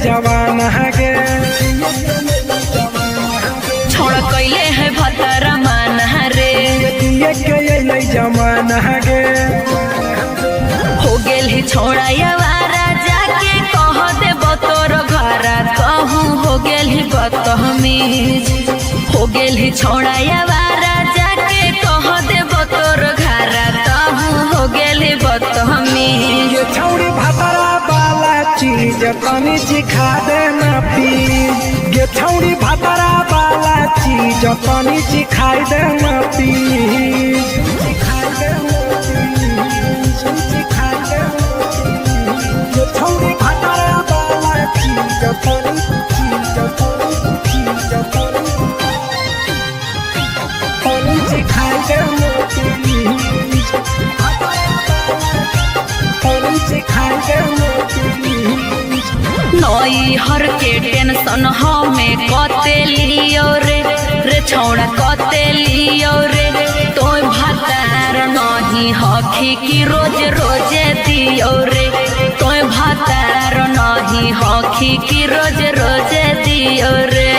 जमाना गे। छोड़ कैले है भतरा माना रे। पिए के अइलै जमाना गे। हो गेल ही छोड़ा यवारा जाके कह दे तोर घरा कहूँ हो गेल ही बदतमीज। हो गेल ही छोड़ा यवारा जाके कह दे तोर घरा कहूँ हो गेल ही बदतमीज। ये छौड़ी भातरा वाला चीज तनी चिखा देना प्लीज। ये छौड़ी भातरा वाला चीज तनी चिखाई देना प्लीज। चिखाई देना प्लीज, चिखाई देना प्लीज। ये छौड़ी भातरा वाला चीज तनी चीज तनी चीज तनी तनी चिखाई देना प्लीज। तनी चिखाई देना प्लीज। नई हर के टेंशन हमें कते लियो रे, रे छौड़ा कते लियो रे। तोय भातार नहीं हखी की रोज रोजे दियो रे। तोय भातार नहीं हखी की रोज रोजे दियो रे।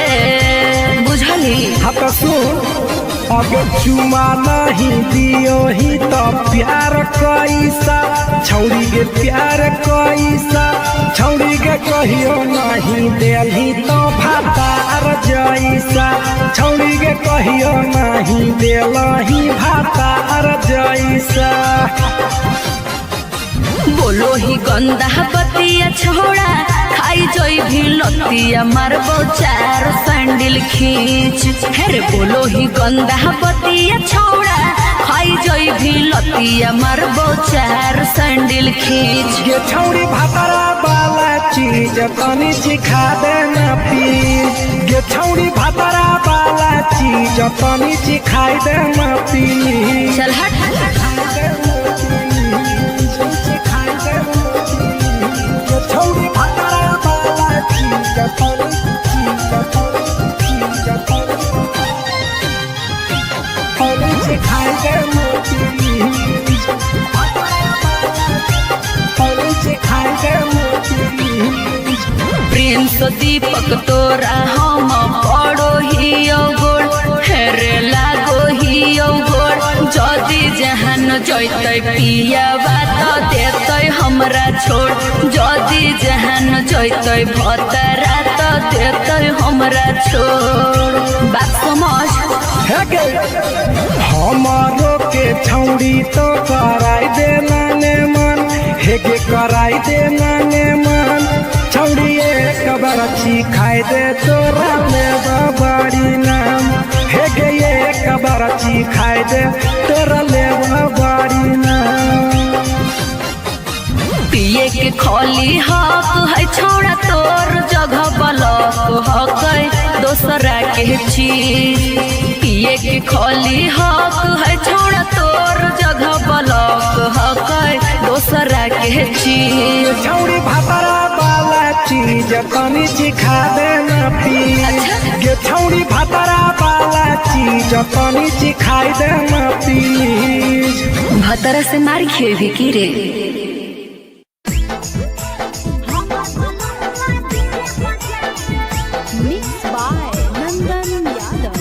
बुझली? हाँ तो सुन, अब चुमा नहीं दियो ही तो प्यार कैसा छौड़ी के प्यार कैसा छौड़ी के कहियो नहीं देलही तो भातार जैसा छौड़ी के कहियो नहीं देलही भातार जैसा। बोलो ही गंदा बतिया छोड़ा खाई जोई भी लतिया मारबो चार सैंडल खींच। हेरे बोलो ही गंदा बतिया छोड़ा खाई जोई भी लतिया मारबो चार सैंडल खींच। ये छौड़ी भातरा वाला चीज तनी चिखा देना प्लीज। ये छौड़ी भातरा वाला चीज तनी चिखाई देना प्लीज। चल हट। छौड़ी भातरा वाला चीज तनी चीज तनी चीज तनी तनी चिखाई देना प्लीज। तनी चिखाई देना प्लीज। प्रिंस दीपक तोरा हम पड़ो हियो गोड़ हेरे लागो हियो गोड़। जदि जहान जैतै पियावा त देतै हमरा छोड़। जदि जहान जैतै भतरा त देतै हमरा छोड़। बात समझ। हे गे हमारो के छौड़ी तो कराई देना ने मन। हे गे कराई देना ने मन छौड़ी एक बार खाई दे तोरा में बाबरी नाम। हे गे एक बार खाई दे तोरा ले बाबरी नाम। पिए के खोली हक है छोड़ा तोर जगह बलक हक है दोसरा के चीज। पिए के खोली हक है छोड़ा तोर जगह बलक हक है दोसरा के चीज। छौड़ी भातरा वाला चीज तनी चिखा देना प्लीज। ये छौड़ी भातरा वाला चीज तनी चिखाई देना प्लीज। भतरा से मार खेबी की रे? Mix by Nandan Yadav.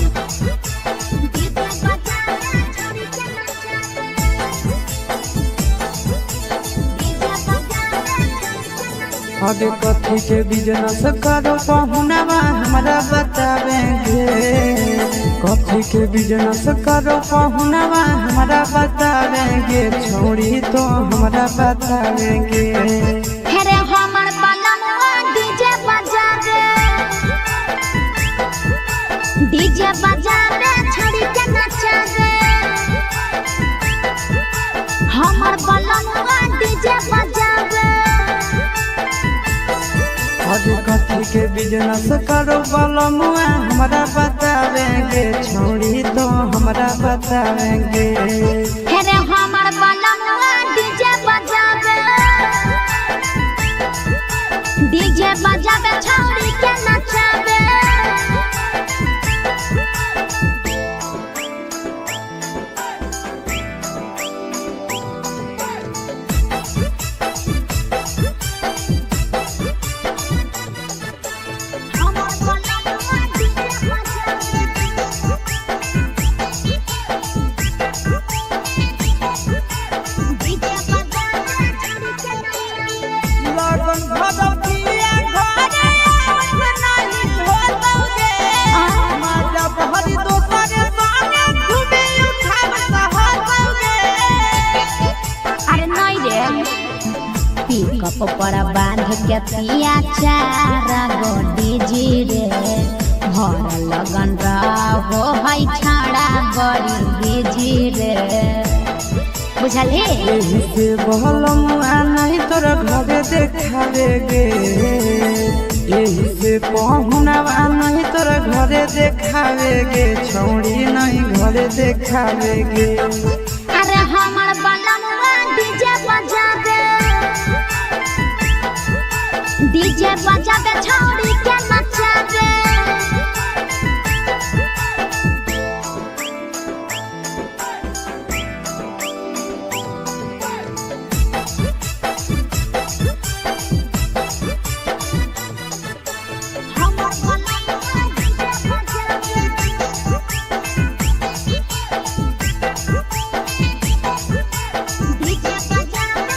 अरे कथी के बिजनेस करो पहुनावा हमरा बतावेंगे। कथी के बिजनेस करो पहुनावा हमरा बतावेंगे। छोड़ी तो हमरा बतावेंगे। हेरे हमर बलमुआ डीजे बजावे, डीजे बजावे छड़ी के नचावे। हमर बलमुआ डीजे बजावे। अरे कथी के बिजनेस करो बलमुआ हमरा बतावेंगे। छोड़ी तो हमरा बतावेंगे। हेरे हमर बलमुआ डीजे बजावे, डीजे बजावे छड़ी के नचावे। लगन भरतिया घरे आवत नाही होतौगे। माजा बहरी दोसर संगे घूमे उठावत होतौगे। अरे नहीं रे, पिकअप पर बांध के पिया चार गो डीजी रे, भर लगन रहो है छाड़ा बड़ी बिजी रे, बुझलही। एही से बहलमुआ नहीं तोरा घरे देखावे गे, एही से पहुनावा नहीं तोरा घरे देखावे गे, छौड़ी नहीं घरे देखावे गे। अरे हमर बलमुआ डीजे बजावे, डीजे बजावे छौड़ी के नचावे। हमर बलमुआ डीजे बजावे, डीजे बजावे छौड़ी के नचावे।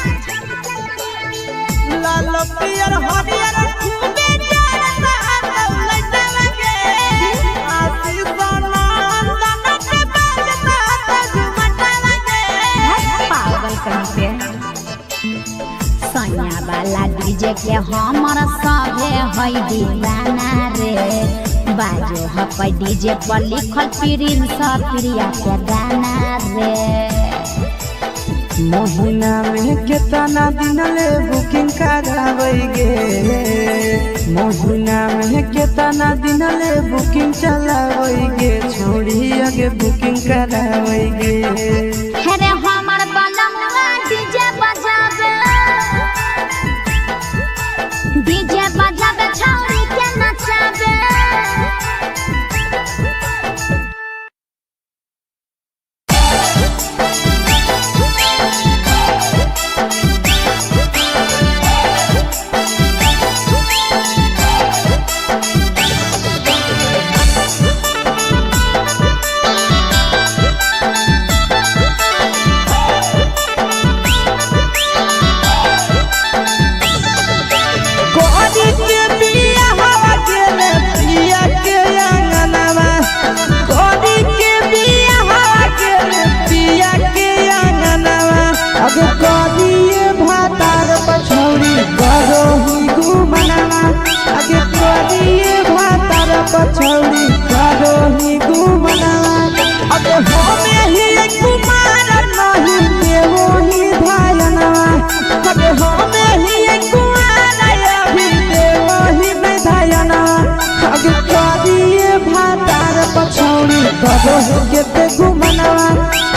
लाल पियर हरियर खूबे जरता दौलत लगे, आशीष नंदन के बजता तजुमटा लगे। पागल कहीं पे सैया वाला डीजे के हमर सभे है दीवाना रे, बाजो हपै डीजे पर लिखल प्रिंस प्रिया के गाना रे। महीना में केतना दिन ले बुकिंग कराबै गे, महीना में केतना दिन ले बुकिंग चलाबै गे, छोड़ी आगे बुकिंग कराबै गे। हे रे हमर बलमुआ डीजे बजावे, डीजे बजावे छौड़ी के नचावे। कोरी के बिया हवा गेले पिया के आंगनवा, कोरी के बिया हवा गेले पिया के आंगनवा, अब कोरी भातार पछौड़ी करो ही गुमनवा, अब कोरी भातार पछौड़ी करो ही गुमनवा, अब होमे ही कुमार नहीं देवो ही धायनवा, अब होमे ही कुमार अभी देवो ही धायनवा, अब करिए भातार पछौड़ी करो केते गुमनवा,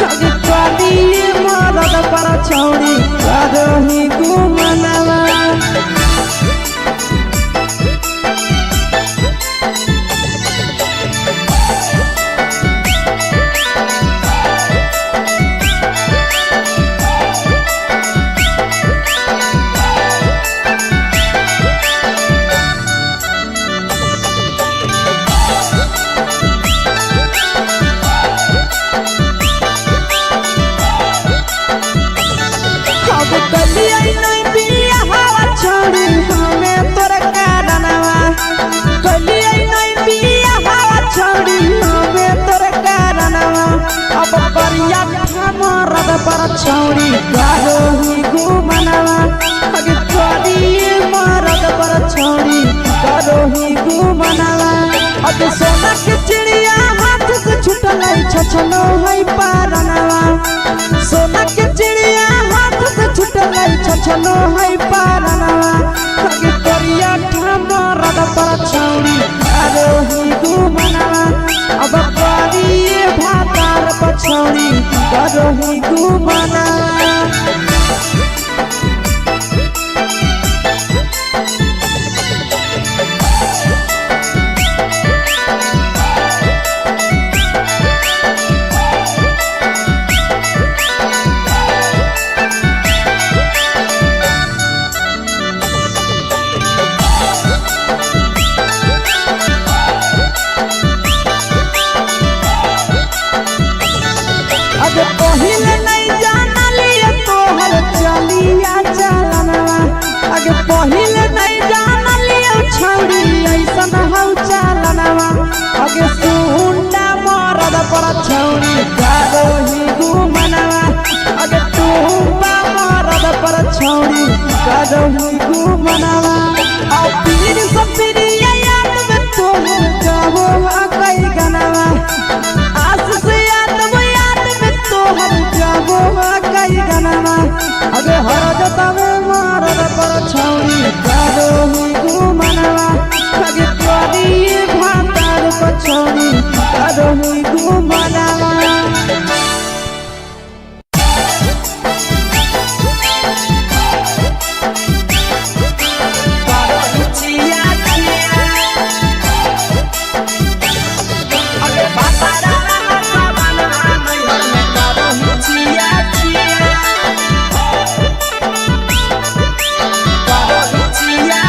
अब करिए मरद पर छौड़ी करो ही गुमनवा। अब कलिया नहीं बिया हवा छोड़ी हमें तोर कारणवा, कलिया नहीं बिया हवा छोड़ी हमें तोर कारणवा, अब परिया मरद पर छोड़ी करो ही गुमनवा, अब कलिए मरद पर छोड़ी करो ही गुमनवा, अब सोना के चिड़िया हाथ से छुटल छछनो है पारनवा, सोना के चिड़िया हाथ से छुटल छछनो है पारनवा, अब करिया मरद पर छौड़ी करो ही गुमनवा, अब करिए भातार पछौड़ी करो ही गुमनवा। पर छौरी करही गुमनवा अगे तू बा मरद पर छौरी करही गुमनवा आ पीर सपिरिया याद में तोहर गावो कई गनवा आस से याद वो याद में तोहर गावो कई गनवा अगे हर जतावे मरद पर छौरी करही गुमनवा अगे तोरी भातार पर छौरी करही गुमनवा।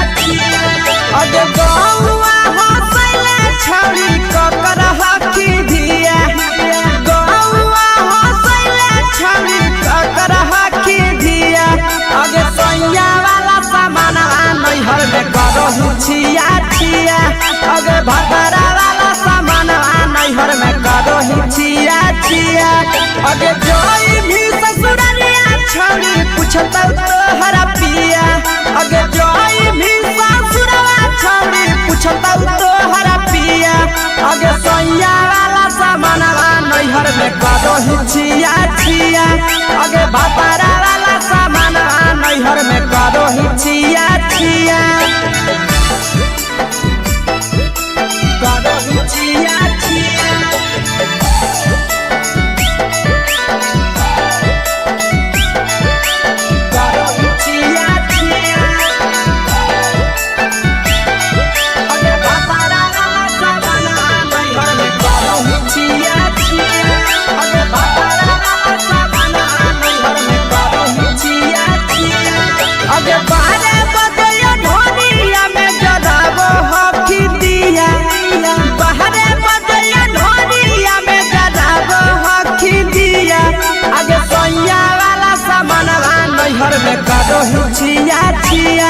अगे गौआ हंसैले छौरी ककर हकी धिया गौआ हंसैले छौरी ककर हकी धिया अगे सैया वाला सामानवा नैहर में करहु छिया छिया अगे भतरा वाला सामानवा नैहर में करहु छिया छिया अगे जोई भी ससुररिया छौरी पुछतौ तोहरा पिया अगे जोई भी ससुरवा छौरी पुछतौ तोहरा पिया अगे सैया वाला सामानवा नैहर में करहु छिया छिया अगे भतरा वाला सामानवा नैहर में करहु छिया छिया करहु छिया छिया करहु छिया छिया अगे भतरा वाला सामानवा नैहर में करहु छिया छिया अगे भतरा वाला सामानवा नैहर में करहु छिया छिया अगे बारे बजयो ढोलिया में जराबो हकी दिया बाहरे बजयो ढोलिया में जराबो हकी दिया अगे सैया वाला सामानवा नैहर में करहु छिया छिया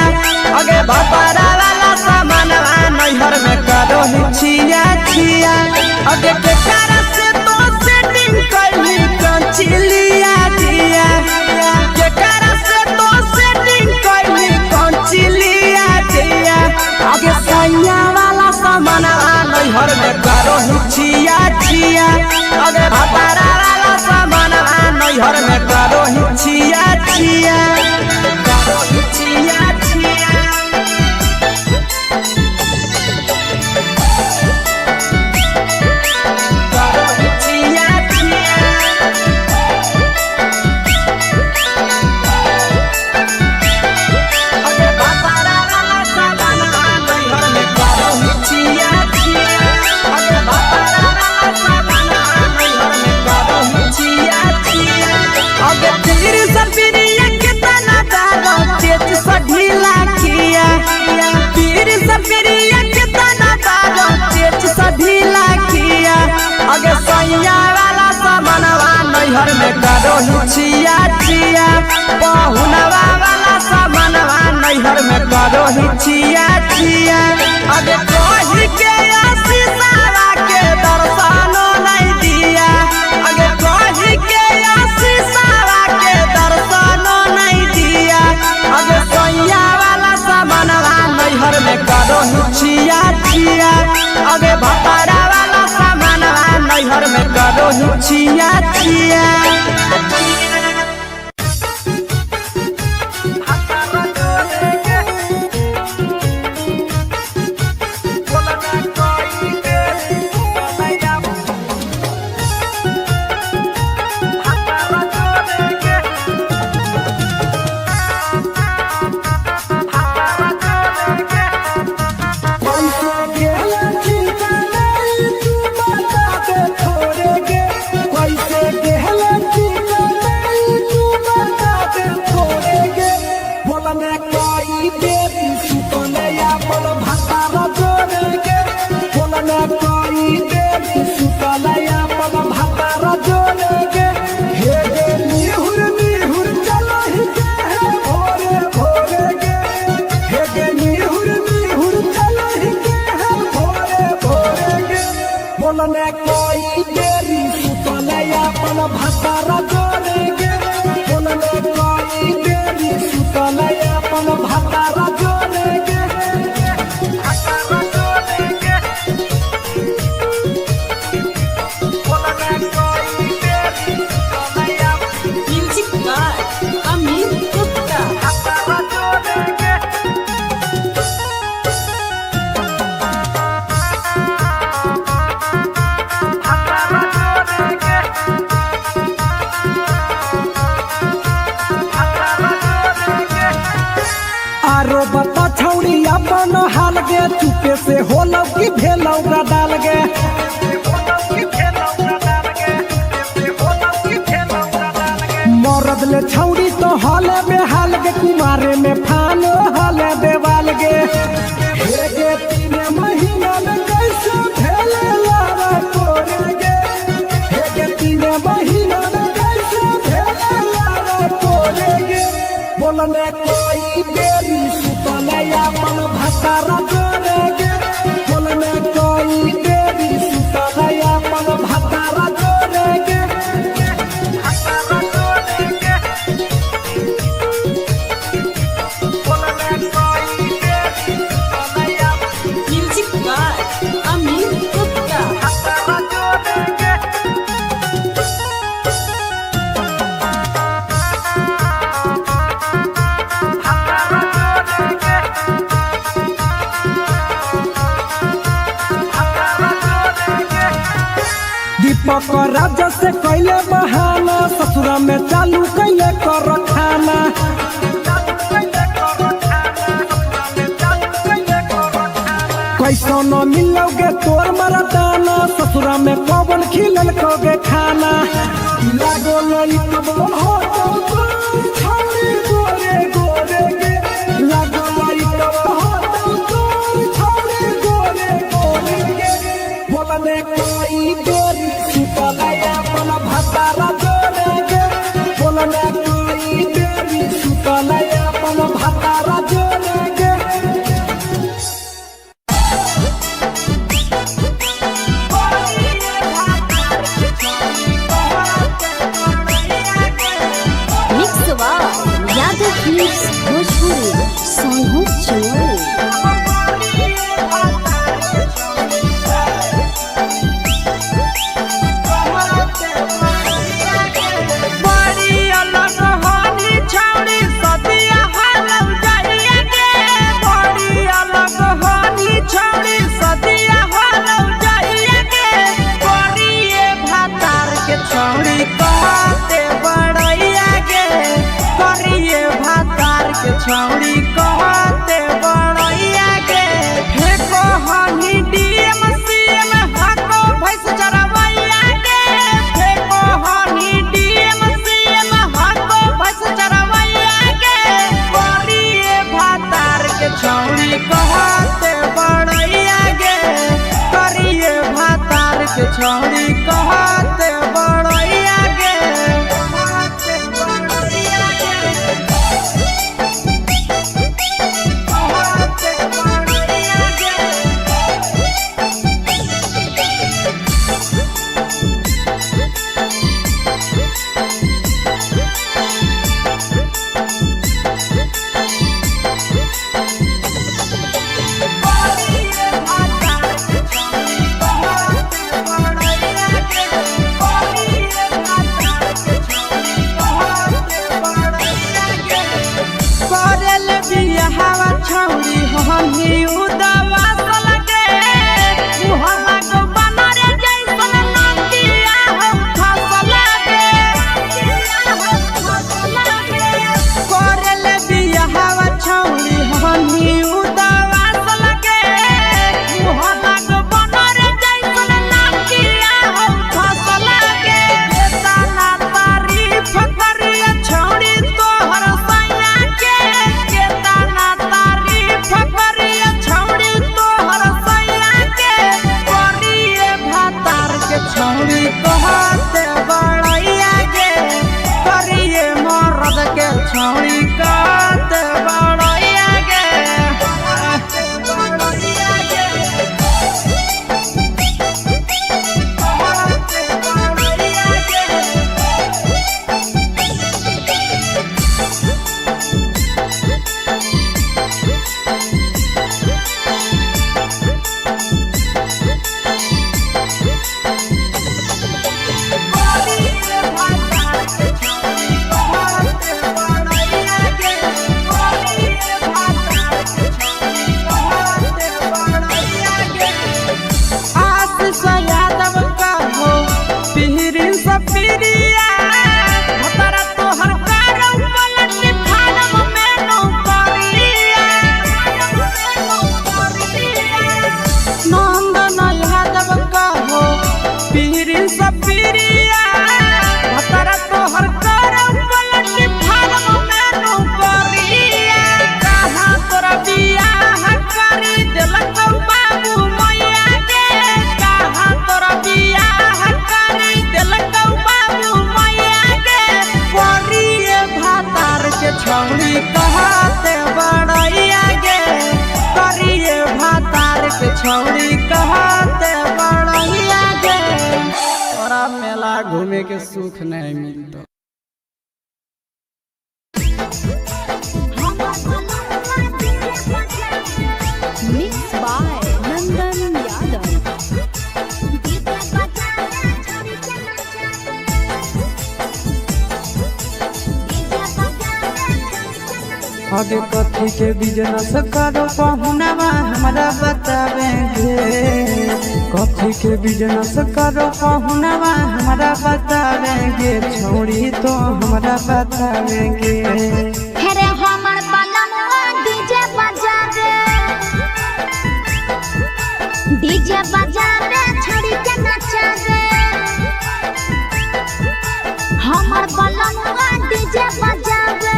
अगे भतरा वाला सामानवा नैहर में करहु छिया छिया अगे केकरा से तो सेटिंग कैली कंचिलिया दिया केकरा से तो सेटिंग कैली कंचिलिया दिया अगे सैया वाला सामानवा नैहर में करहु छिया छिया अगे भतरा वाला सामानवा नैहर में करहु छिया छिया करहु छिया छिया करहु छिया छिया अगे भतरा वाला सामानवा नैहर में करहु छिया छिया अगे भतरा वाला सामानवा नैहर में करहु छिया छिया अगे पीर सपिरिया केतना दारो चेत स ढीला किया पीर सपिरिया केतना दारो चेत स ढीला किया अगे सैया वाला सामानवा नैहर में करहु छिया छिया पहुनवा वाला सामानवा नैहर में करहु छिया छिया अगे कही के आशीषवा के दर्शनो नहीं दिया अगे कही के आशीषवा के दर्शनो नहीं दिया अगे सैया वाला सामानवा नैहर में करहु छिया छिया अगे भतरा वाला सामानवा नैहर में करहु छिया छिया। बोलने कोई देरी। आरो बता छौड़ी अपन हाल गे, चुपे से होलौ कि भेलौ डाल गे। मरद ले छौड़ी तो हले बेहाल गे, कुमारे में फानो हले देवाल गे। हे गे 3 महीना में कैसे भेले लावा तोरे गे, हे गे 3 महीना में कैसे भेले लावा तोरे गे। बोलने कोई बेरी सुतले अपन भतारा जोरे गे, बोलने कोई बेरी सुतले अपन भतारा जोरे गे। Music by Amit Gupta. दीपक राजा से कैले बहाना, ससुरा में चालू कैले कर खाना। कैसो न मिलोगे तोर मरदाना, ससुरा में पवन खिलल कोगे खाना। लागो लई तब हो तो छौड़ी गोरे गोरे गे, लागो लई तब हो तो छौड़ी गोरे गोरे गे। बोलने कोई बेरी सुतले अपन भतारा जोरे गे, बोलने कोई बेरी सुतले अपन भतारा जोरे गे। Mix by Yadav films Bhojpuri Sonu Chamoli. बड़ी अलग होनी छौड़ी सदिया हालौ जाइए गे, बड़ी अलग होनी छौड़ी सदिया हालौ जाइए गे। करिए भातार के छौड़ी कहते बड़ैया गे, करिए भातार के छौड़ी कहते बड़ैया गे। फेको हनी डीएम सीएम हको भैंस चरवैया गे, फेको हनी डीएम सीएम हको भैंस चरवैया गे। करिए भातार के छौड़ी कहते बड़ैया गे, करिए भातार के छौड़ी कहते बड़ैया गे। कहते बड़ैया गे, कहते बड़ैया गे। छौड़ी कहते बड़िया गे। तोरा मेला घूमे के सुख नहीं मिलतो। Mix by Nandan Yadav. अबे कथी के बिजनेस करो पहुनावा हमरा बतावेंगे। कथी के बिजनेस करो पहुनावा हमरा बतावेंगे। छौड़ी तो हमरा बतावेंगे। हेरे हमर बलमुआ डीजे बजावे, डीजे बजावे छड़ी के नचावे। हमर बलमुआ डीजे बजावे।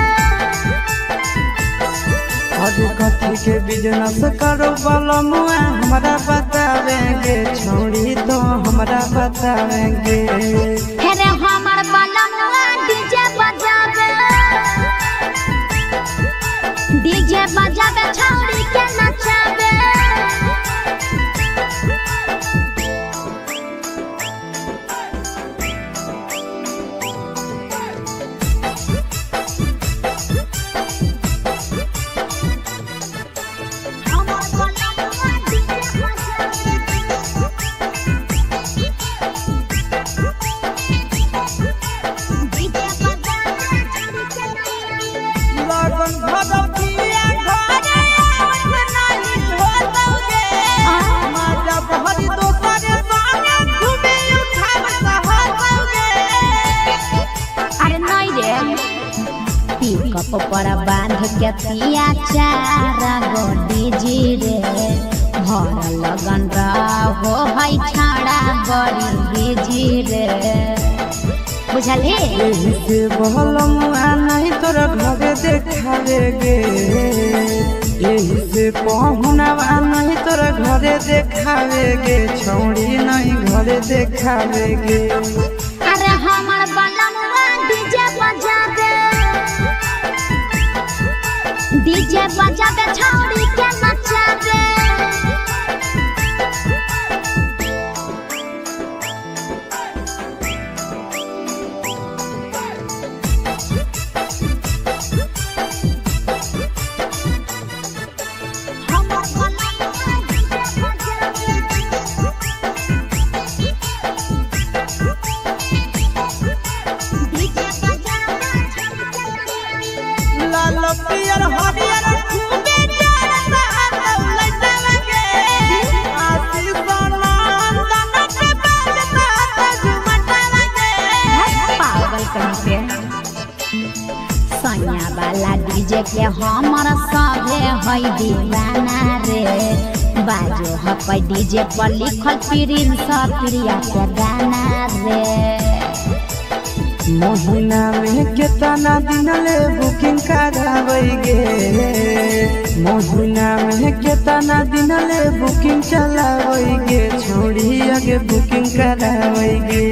अबे कथी के बिजनेस करो बलमुआ हमरा बतावेंगे। छौड़ी तो हमरा बतावेंगे। हेरे हमर बलमुआ डीजे बजावे, डीजे बजावे छौड़ी के नचावे। हमर बलमुआ डीजे बजावे। डीजे बजावे छौड़ी के नचावे। लगन भगवतिया घरे आवत नाही होतौगे। माजा बहरी दोसर संगे घूमे उठाव सहतौगे। अरे नहीं रे, पिकअप पर बांध के पिया चार गो डीजे रे। भर लगन रहो है छाड़ा बड़ी बिजी रे, बुझलही। एही से बहलमुआ नहीं तोरा घरे देखावे गे। एही से पहुनावा नहीं तोरा घरे देखावे गे। छौड़ी नहीं घरे देखावे गे। अरे हमर बलमुआ डीजे बजावे, डीजे बजावे छौड़ी के नचावे। हमर बलमुआ डीजे बजावे। डीजे बजावे छौड़ी के नचावे। लाल पियर हरियर खूबे जरता लैटावे गे। आशीष नंदन के बाजता झुमटावे गे। पागल कहीं पे सैया वाला डीजे के हमर सभे है दीवाना रे। बाजो हपै डीजे पर लिखल प्रिंस प्रिया के गाना रे। महीना में केतना दिन ले बुकिंग कराबै गे। महीना में केतना दिन ले बुकिंग चलाबै गे। छौड़ी आगे बुकिंग कराबै गे।